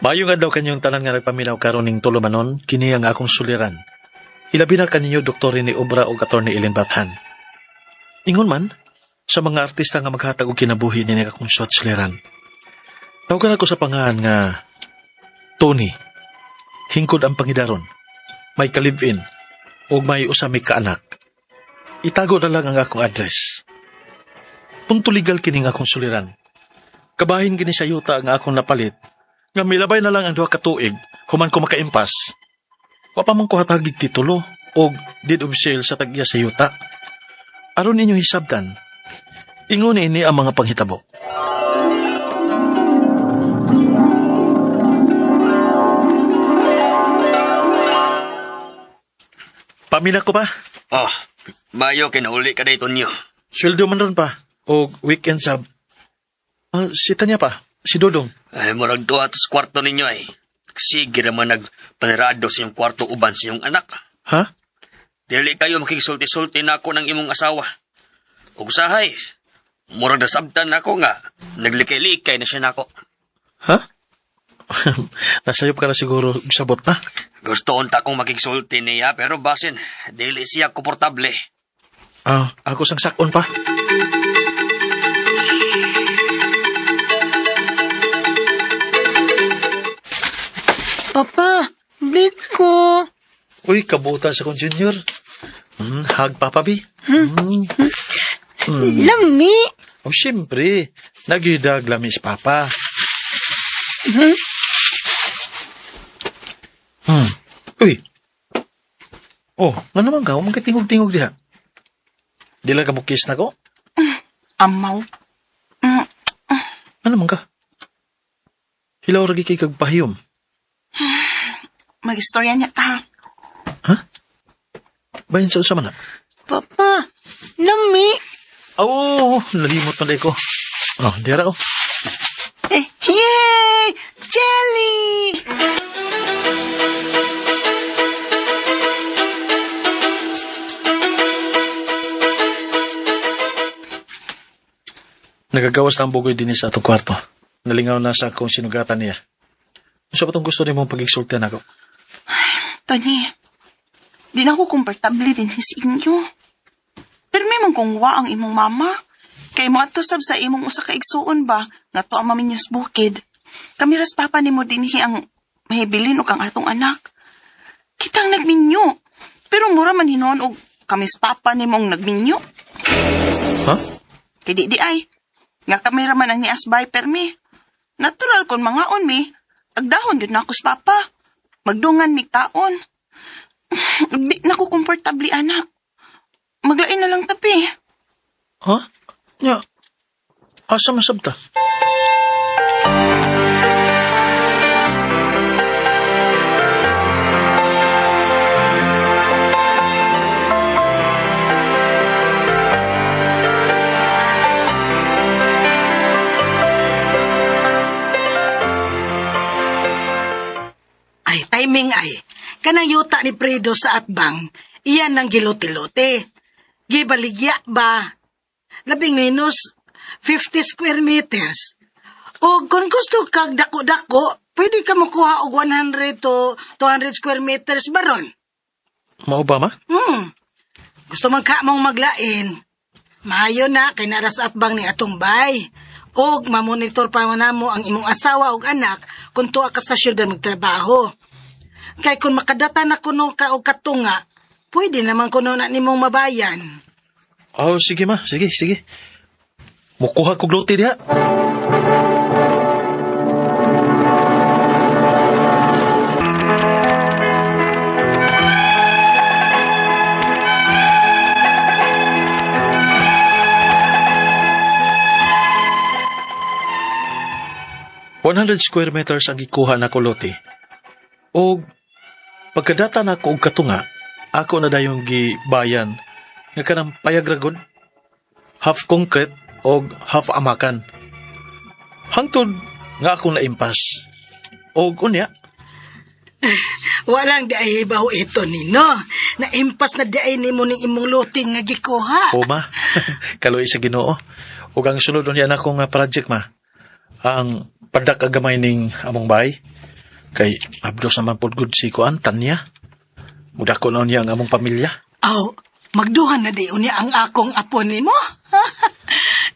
Maayong adlaw kanyong tanan nga nagpaminaw karon ning tulumanon, kini ang akong suliran. Ilabi na kaninyo Dr. Rene Obra ug Attorney Ellen Bathan. Ingon man, sa mga artista nga maghatag og kinabuhi nini akong short suliran. Tawagan ako sa pangalan nga Tony. Hingkod ang pangidaron. May ka-live-in ug may usa may kaanak. Itago na lang ang akong address. Punto legal kining akong suliran. Kabahin kini sa yuta nga akong napalit nga milabay na lang ang duha ka tuig human ko makaimpas. Wa pa man ko hatagig titulo og deed of sale sa tag-iya sa yuta. Aron ninyo hisabtan, ingon ini ang mga panghitabo. Pamila ko pa. Oh, bayo kinauli ka dito niyo. Sweldo man ron pa. O weekend sab. Ah, si Tanya pa. Si Dodong. Ay, murag duha tos kwarto ninyo ay. Sige raman nagpanirado sa iyong kwarto uban sa iyong anak. Ha? Dili kayo makigsulti-sulti na ako ng imong asawa. Ug usahay, murag nasabtan ako nga, naglikay-likay na siya nako. Ha? Nasayop ka na siguro og sabot na. Gusto unta kong makigsulti niya pero basin, dili siya komportable. Ah, ako sang sakon pa. Papa, late ko. Uy, kabuta sa kong junior. Hag Papa B. Hmm. Lami. O siyempre, nagidag lami si Papa. Uy. Oh, nga naman ka, huwag tingog-tingog diha. Di lang ka mukis na ko. Amaw. Ano man ka? Hilaw ragi kay kag pahiyom. Magistorya niya ta. Ha? Bahin sa usa man na. Papa, lami. Oh, nalimot na ko. Oh, dira oh. Eh, yay! Jelly! Nagagawas na ang bugoy din sa atong kwarto. Nalingaw na sa akong sinugatan niya. Unsa ba tong gusto nimong pagigsultian ako? Tony, di na ako komportable din sa inyo. Pero may man kung wa ang imong mama. Kay mo ato sab sa imong usa ka igsuon ba nga to ang maminyos bukid. Kami ras papa nimo dinhi ang mahibilin og ang atong anak. Kitang nagminyo. Pero mura man hinuon og kami sa papa nimo ang nagminyo. Ha? Kay di di ay. Nga kami ra man ang niasbay permi. Natural kon mangaon mi. Agdahon gyud nako sa papa. Magdungan mi kaon. Di na ko komportable ana. Maglain na lang tapi. Ha? Nya. Asa man sab ta? Ay, timing ay. Kanang yuta ni Fredo sa Atbang, iyan ang gilote-lote. Gibaligya ba? Labing minus 50 square meters. O kung gusto kag dako-dako, pwede ka makuha og 100 to 200 square meters baron. Mao ba ma? Gusto man ka mong maglain. Maayo na kay naras atbang ni atong bay. Og mamonitor pa man namo ang imong asawa og anak kung tuwa ka sa syudad magtrabaho. Kay kung makadata na kuno ka og katunga, pwede naman kuno na nimong mabayan. Oh, sige ma, sige, sige. Mukuha kog lote diha. ...100 square meters ang gikuha na lote. O pagkadata na ako og katunga, ako na dayong gibayan nga kanang payag ra gud, half concrete og half amakan. Hangtod nga akong naimpas. Og unya, Walang di ay hibaw ito nino. Naimpas na di ay nimo ning imong lote nga gikuha. o ma, kaloy sa Ginoo. Ug ang sunod unya na akong project ma, ang padak agamay ning among bahay. Kay abdos naman pod gud si kuan Tanya. Mudako na niya ang among pamilya. Aw, magduha na di unya ang akong apo nimo.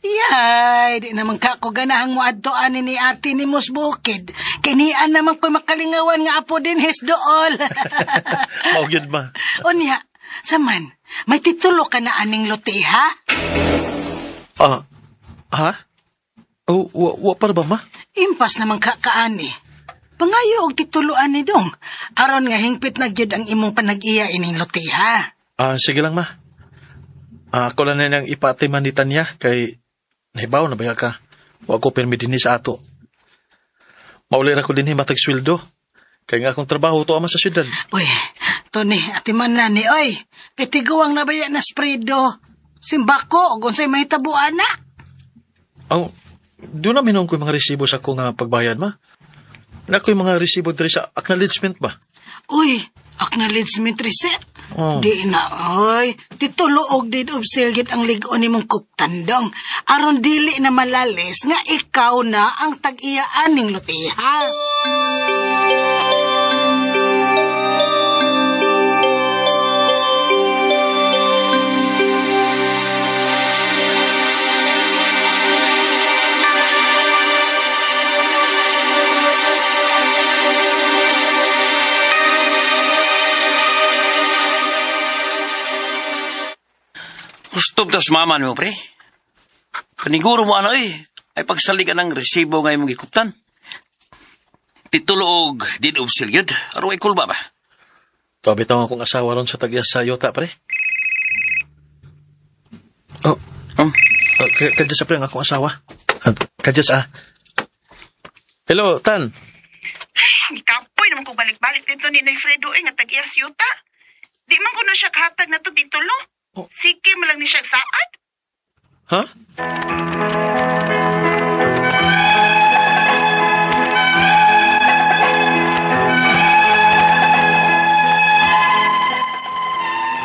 Yay, di naman ka ko ganahang moadto ani ni ate ni Mos Bukid. Kinian naman ko'y makalingawan nga apo din his dool. Mao gyud, ma. Unya, saman, may titulo ka na aning lote, ha? Ah, ha? Oh, wa para ba, ma? Impas naman ka kaani. Pangayo og titulo ani dong. Aron nga hingpit na gyud ang imong panag-iya ining lote, ha? Ah, sige lang, ma. Ah, ako lang na nang ipatiman ni Tanya kay nahibaw na ba ka? Wa ko pirmi dinhi sa ato. Mauli ra ko dinhi matag sweldo. Kay nga akong trabaho to ama sa syudad. Uy, Tony, atiman na ni, oy. Kay tiguang na baya na spredo. Simbako, og unsay mahitabuan na. Aw, doon na minom ko yung mga resibo sa ako nga pagbayad, ma. Na ko yung mga resibo diri sa acknowledgement ba? Uy, acknowledgement receipt. Oh. Di na, oy. Titulo og deed of sale gid ang lig-on nimong kuptandong. Aron dili na malalis nga ikaw na ang tag-iya aning loteha. Gusto ba sa mama mo, pre? Paniguro mo ano eh. Ay pagsaligan ng resibo nga imong gikuptan. Titulo og deed of sale yun. Aron ay kulba ba? Tabi tawag akong asawa ron sa tag-iya sa yuta, pre. Oh, kadya sa pre ang akong asawa. Kadya sa. Hello, Tan. Gikapoy naman ko balik-balik dito ni Noy Fredo eh, nga tag-iyas yuta. Di man kuno siya kahatag na to titulo. Oh. Sige man lang ni siya saad. Ha?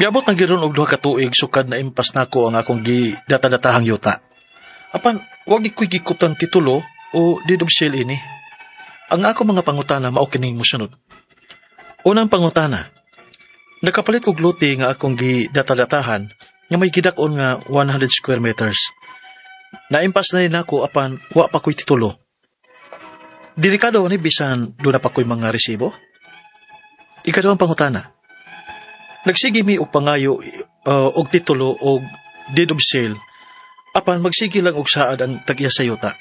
Giabot ang giron og duha ka tuig sukad na impas nako ang akong gidata-datahang yuta. Apan wag ko'y gikuptan titulo o deed of sale ini. Ang ako mga pangutana mao kining mosunod. Unang pangutana. Nakapalit og lote nga akong gidata-datahan nga may gidak-on nga 100 square meters. Naimpas na rin ako apan wa pa ko'y titulo. Delikado ni bisan doon na pa ko'y mga resibo. Ikaduhang pangutana. Nagsige mi og pangayo og titulo og deed of sale apan magsige lang og saad ang tag-iya sa yuta.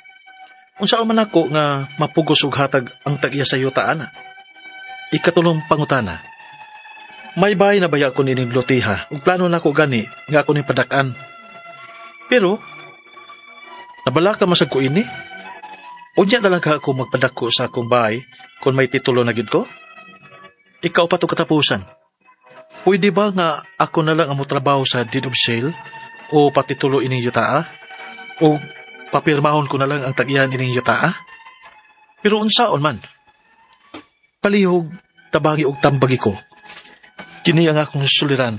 Unsa man ako nga mapugos og hatag ang tag-iya sa yuta ana? Ikatulong pangutana. May bahay na baya ko nining lotiha ug plano nako gani nga ako ning padak-an. Pero nabalaka masag ko ini. Unya na lang ka ako magpadako sa akong bahay kung may titulo na gid ko? Ikaw pa to katapusan. Pwede ba nga ako na lang ang motrabaho sa deed of sale o patitulo ining yutaa? O papirmahon ko na lang ang tag-iyan ining yutaa? Pero unsaon man? Palihog, tabangi og tambagi ko. Kini ang akong suliran.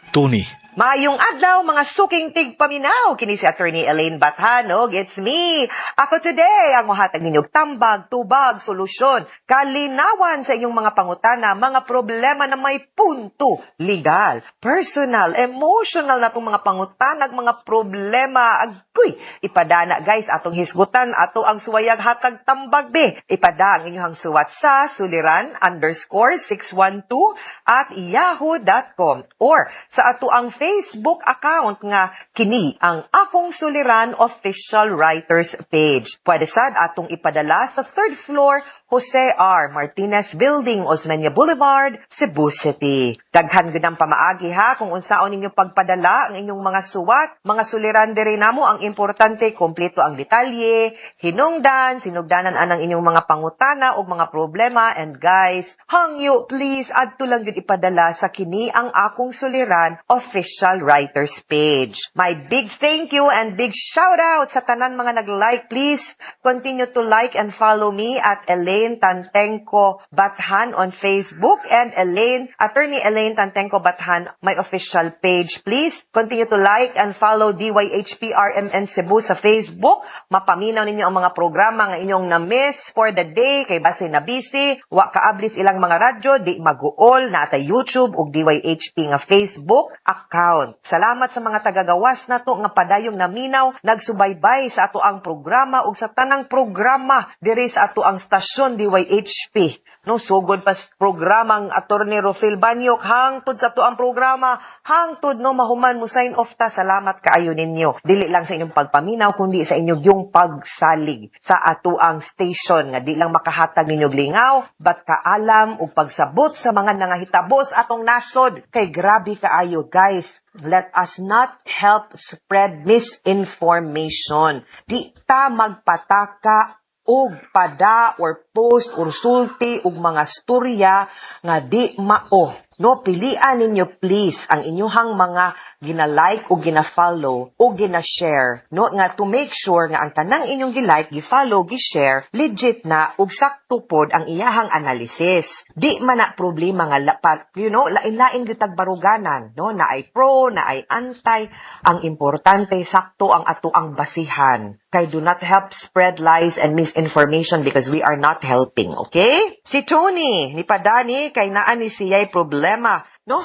Tony. Maayong adlaw mga suking tigpaminaw kini si Attorney Elaine Bathanog. It's me. Ako today ang mohatag ninyo og tambag, tubag, solusyon, kalinawan sa inyong mga pangutana, mga problema na may punto, legal, personal, emotional na itong mga pangutana, mga problema. Agoy, ipadana guys atong hisgutan ato ang suwayag hatag tambag be. Ipada ang inyong suwat sa suliran_612@yahoo.com or sa ato ang Facebook account nga kini ang Akong Suliran Official Writers Page. Pwede sad atong ipadala sa third floor Jose R. Martinez Building, Osmeña Boulevard, Cebu City. Daghan gud ang pamaagi ha kung unsaon ninyo pagpadala ang inyong mga suwat, mga suliran diri namo. Ang importante kompleto ang detalye, hinungdan, sinugdanan anang inyong mga pangutana o mga problema. And guys, hangyo please adto lang gyud ipadala sa kini ang Akong Suliran Official Writers Page. My big thank you and big shout out sa tanan mga nag-like. Please continue to like and follow me at Elaine Elaine Tantengco Bathan on Facebook and Elaine, Attorney Elaine Tantengco Bathan, my official page. Please continue to like and follow DYHPRMN Cebu sa Facebook. Mapaminaw ninyo ang mga programa nga inyong na-miss for the day kay base na busy, wa kaablis ilang mga radyo, di maguol na atay YouTube ug DYHP nga Facebook account. Salamat sa mga tagagawas nato nga padayong naminaw, nagsubaybay sa ato ang programa ug sa tanang programa diri sa ato ang stasyon DYHP. No, sugod pa sa programang Attorney Rofil Banyok hangtod sa ato ang programa, hangtod no mahuman mo sign off ta. Salamat kaayo ninyo. Dili lang sa inyong pagpaminaw kundi sa inyong yung pagsalig sa ato ang station nga di lang makahatag ninyo og lingaw but kaalam ug pagsabot sa mga nangahitabo sa atong nasod kay grabe kaayo, guys. Let us not help spread misinformation. Di ta magpataka og pada or post or sulti og mga storya nga di mao. No, pilian ninyo please ang inyuhang mga gina-like o gina-follow o gina-share. No, nga to make sure nga ang tanang inyong gi-like, gi-follow, gi-share, legit na ug sakto pod ang iyahang analysis. Di man na problema nga lain-lain gyud tag baruganan, no, na ay pro, na ay anti. Ang importante, sakto ang ato ang basihan. Kay do not help spread lies and misinformation because we are not helping, okay? Si Tony, ni Padani, kay naa ni siya'y problema, no?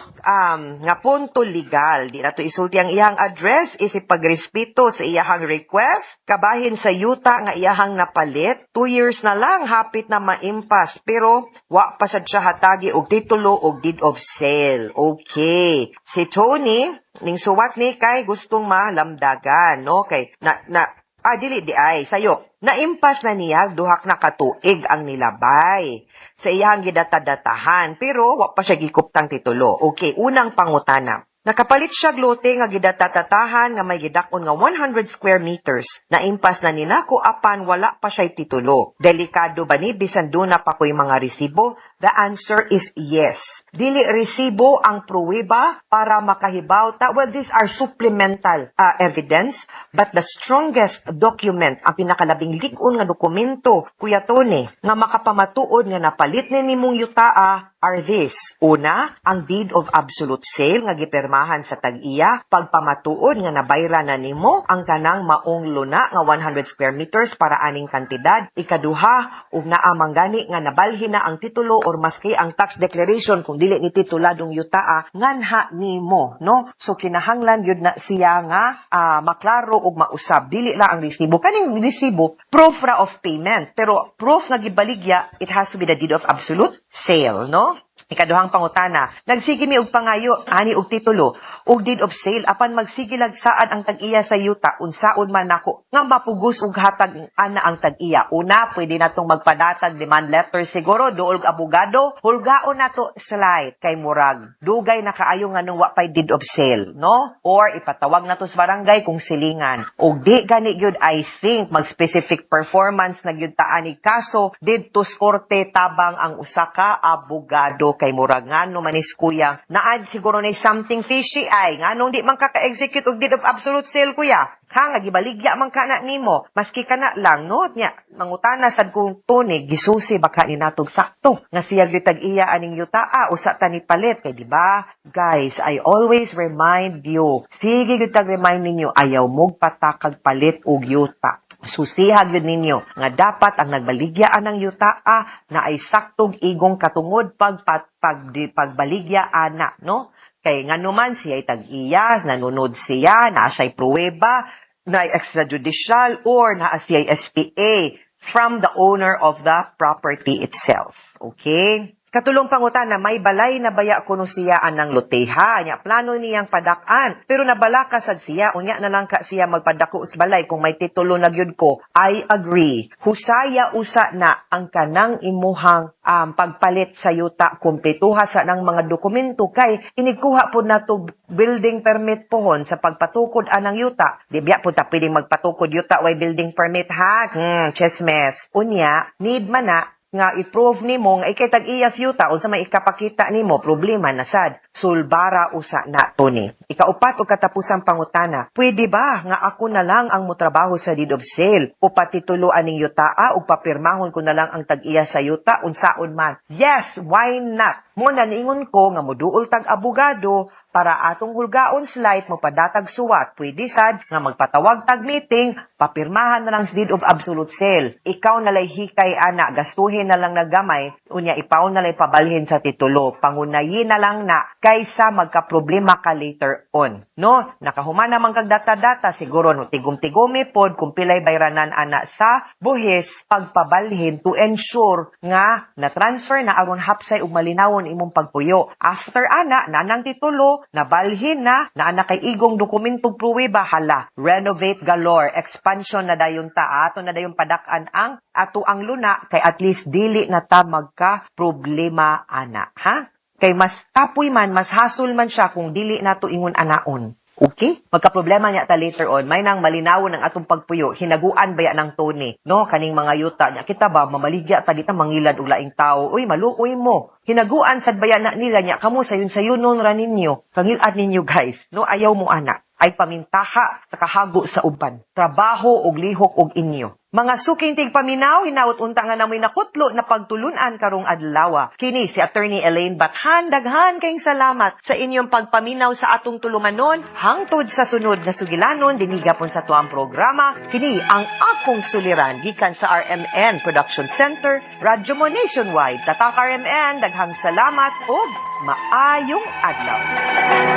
Nga punto legal. Di na to isulti ang iyang address, isip pagrespeto sa iyahang request, kabahin sa yuta nga iyahang napalit. 2 years na lang, hapit na maimpas, pero wa pa sad siya hatagi og titulo og deed of sale. Okay. Si Tony, ning suwat ni kay gustong malamdagan, no? Kay na, na Ah, dili di ay, sayo. Naimpas na niya duhak na katuig ang nilabay sa iyang gidatadatahan, pero wa pa siya gikuptang titulo. Okay, unang pangutana. Nakapalit siya lote nga gidatatatahan nga may gidak-on nga 100 square meters. Naimpas na ni nako apan wala pa siya'y titulo. Delikado ba ni bisan duna pa ko'y mga resibo? The answer is yes. Dili resibo ang pruweba para makahibaw ta. Well, these are supplemental evidence, but the strongest document, ang pinakalabing lig-on nga dokumento, Kuya Tony, nga makapamatuod nga napalit ni nimong yutaa are this. Una, ang deed of absolute sale nga gipirmahan sa tag-iya, pagpamatuod nga nabayra na nimo ang kanang maong luna nga 100 square meters para aning kantidad. Ikaduha, ug naa man gani nga nabalhin na ang titulo or maski ang tax declaration kung dili ni tituladong yutaa nganha nimo, no? So kinahanglan yun na siya nga maklaro ug mausab. Dili lang ang resibo. Kaning resibo, proof ra of payment. Pero proof nga gibaligya, it has to be the deed of absolute sale, no? Ikaduhang pangutana, nagsige mi og pangayo ani og titulo og deed of sale apan magsige lag saad ang tag-iya sa yuta, unsaon man nako nga mapugos og hatag ana ang tag-iya? Una, pwede natong magpadatag demand letter siguro duol og abogado, hulgaon nato slight kay murag dugay na kaayo nga nung wa pay deed of sale, no? Or ipatawag nato sa barangay kung silingan. Og di gani gyud, I think mag specific performance na gyud ta ani kaso didto sa korte tabang ang usa ka abogado kay murag ngano manis, kuya, naad siguro na something fishy ay nganong di man ka ka-execute og deed of absolute sale, kuya, ha, nga gibaligya man ka na nimo maski kana lang, no? Nya mangutana sad kung Tony gisusi baka ni natog sakto nga siya gyud tag-iya aning yutaa, usa ta ni palit kay di ba? Guys, I always remind you, sige gyud tag remind ninyo, ayaw mog patakag palit og yuta. Susiha gyud ninyo nga dapat ang nagbaligya anang yutaa na ay saktog igong katungod pag, di, pagbaligya ana, no? Kay ngano man siya ay tag-iya, nanunod siya, naa siya'y pruweba, na extrajudicial or naa siya'y SPA from the owner of the property itself. Okay? Katulong pangutana, may balay na baya kuno siya anang loteha? Nya plano niyang padak-an. Pero nabalaka sad siya, unya na lang ka siya magpadako sa balay kung may titulo na gyud ko. I agree. Husaya usa na ang kanang imuhang pagpalit sa yuta, kumpletuha sa nang mga dokumento kay inigkuha pod nato building permit pohon sa pagpatukod anang yuta. Di biya po ta pwedeng magpatukod yuta way building permit, ha? Chesmes. Unya, need man na nga i-prove nimo nga ikay tag-iyas yuta, unsa may ikapakita nimo, problema na sad. Sulbara usa na, Tony. Ikaupat o katapusang pangutana, pwede ba nga ako na lang ang motrabaho sa deed of sale o patitulo aning yutaa o papirmahon ko na lang ang tag-iya sa yuta unsaon man? Yes, why not? Mo na niingon ko nga moduol tag abogado para atong hulgaon slight mo padatag suwat. Pwede sad nga magpatawag tag meeting, papirmahan na lang sa deed of absolute sale. Ikaw na lay hikay ana, gastuhin na lang naggamay, unya ipaw na lay pabalhin sa titulo. Pangunayin na lang na kaysa magka-problema ka later on. No, nakahuman naman kag data-data siguro no tigom-tigomi pod kung pilay bayranan ana sa buhis pagpabalhin to ensure nga na transfer na aron hapsay ug malinawon imong pagpuyo. After ana, nanang titulo, nabalhin na, naa na kay igong dokumentong pruweba, hala, renovate galore, expansion na dayon ta, ato na dayon padak-an ang ato ang luna kay at least dili na ta magka problema ana, ha? Kay mas kapoy man, mas hasol man siya kung dili nato ingon anaon. Okay? Magka-problema niya ta later on. May nang malinawon ang atong pagpuyo, hinaguan baya ng Tony, no? Kaning mga yuta niya. Kita ba, mamaligya ta dita mangilad og laing tao. Uy, maluoy mo. Hinaguan sad baya na nila niya. Kamo sayon sayunon ra ninyo. Kangilad ninyo guys. No, ayaw mo ana. Ay pamintaha sa kahago sa uban. Trabaho og lihok og inyo. Mga suking tigpaminaw, hinaut unta nga namoy nakutlo na pagtulunan karong adlaw. Kini si Attorney Elaine Bathan, daghan kayong salamat sa inyong pagpaminaw sa atong tulumanon hangtod sa sunod nga sugilanon dinhi gapon sa tuang programa. Kini ang akong suliran gikan sa RMN Production Center, Radyo Mo Nationwide. Tatak RMN, daghang salamat ug maayong adlaw.